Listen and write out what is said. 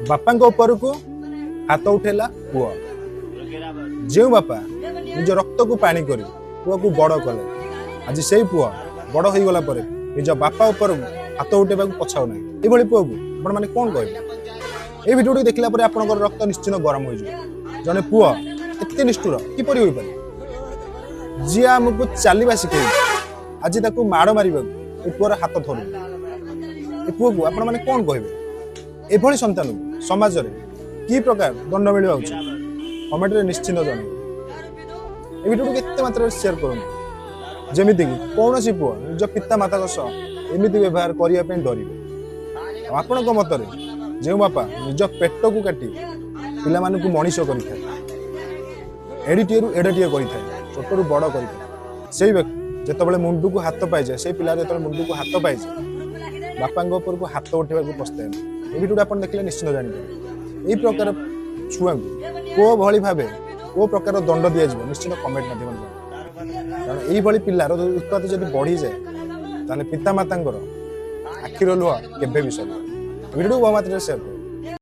ବାପାଙ୍କ ଉପରକୁ ହାତ ଉଠେଇଲା ପୁଅ। ଯେଉଁ ବାପା ନିଜ ରକ୍ତକୁ ପାଣି କରି ପୁଅକୁ ବଡ଼ କଲେ, ଆଜି ସେଇ ପୁଅ ବଡ଼ ହୋଇଗଲା ପରେ ନିଜ ବାପା ଉପରକୁ ହାତ ଉଠେଇବାକୁ ପଛାଉ ନାହିଁ। ଏଭଳି ପୁଅକୁ ଆପଣମାନେ କ'ଣ କହିବେ? ଏଇ ଭିଡ଼ିଓଟି ଦେଖିଲା ପରେ ଆପଣଙ୍କର ରକ୍ତ ନିଶ୍ଚିତ ଗରମ ହୋଇଯିବ। ଜଣେ ପୁଅ ଏତେ ନିଷ୍ଠୁର କିପରି ହୋଇପାରେ? ଯିଏ ଆମକୁ ଚାଲିବା ଶିଖେଇଛି, ଆଜି ତାକୁ ମାଡ଼ ମାରିବାକୁ ଏ ପୁଅର ହାତ ଧରୁନି। ଏ ପୁଅକୁ ଆପଣମାନେ କ'ଣ କହିବେ? ଏଭଳି ସନ୍ତାନକୁ ସମାଜରେ କି ପ୍ରକାର ଦଣ୍ଡ ମିଳିବା ଉଚିତ? କମେଣ୍ଟରେ ନିଶ୍ଚିତ ଜଣାଇବେ। ଏ ଭିଡ଼ିଓଟିକୁ ଏତେ ମାତ୍ରାରେ ସେୟାର କରନ୍ତୁ, ଯେମିତିକି କୌଣସି ପୁଅ ନିଜ ପିତା ମାତାଙ୍କ ସହ ଏମିତି ବ୍ୟବହାର କରିବା ପାଇଁ ଡରିବେ। ଆଉ ଆପଣଙ୍କ ମତରେ ଯେଉଁ ବାପା ନିଜ ପେଟକୁ କାଟି ପିଲାମାନଙ୍କୁ ମଣିଷ କରିଥାଏ, ଏଡ଼ିଟିଏରୁ ଏଡ଼ଟିଏ କରିଥାଏ, ଛୋଟରୁ ବଡ଼ କରିଥାଏ, ସେଇ ବ୍ୟକ୍ତି ଯେତେବେଳେ ମୁଣ୍ଡକୁ ହାତ ପାଇଯାଏ, ସେଇ ପିଲା ଯେତେବେଳେ ମୁଣ୍ଡକୁ ହାତ ପାଇଯାଏ, ବାପାଙ୍କ ଉପରକୁ ହାତ ଉଠେଇବାକୁ ପସ୍ତାଏ। ଏ ଭିଡ଼ିଓଟା ଆପଣ ଦେଖିଲେ ନିଶ୍ଚିତ ଜାଣିପାରିବେ। ଏଇ ପ୍ରକାର ଛୁଆଙ୍କୁ କୋଉ ଭଳି ଭାବେ କୋଉ ପ୍ରକାର ଦଣ୍ଡ ଦିଆଯିବ, ନିଶ୍ଚିତ କମେଣ୍ଟ ମାଧ୍ୟମରେ ଜଣାଇବେ। କାରଣ ଏଇଭଳି ପିଲାର ଉତ୍ପାତ ଯଦି ବଢିଯାଏ, ତାହେଲେ ପିତାମାତାଙ୍କର ଆଖିର ଲୁହ କେବେ ବି ସରିବ। ଭିଡ଼ିଓକୁ ବହୁ ମାତ୍ରାରେ ସେୟାର କରିବେ।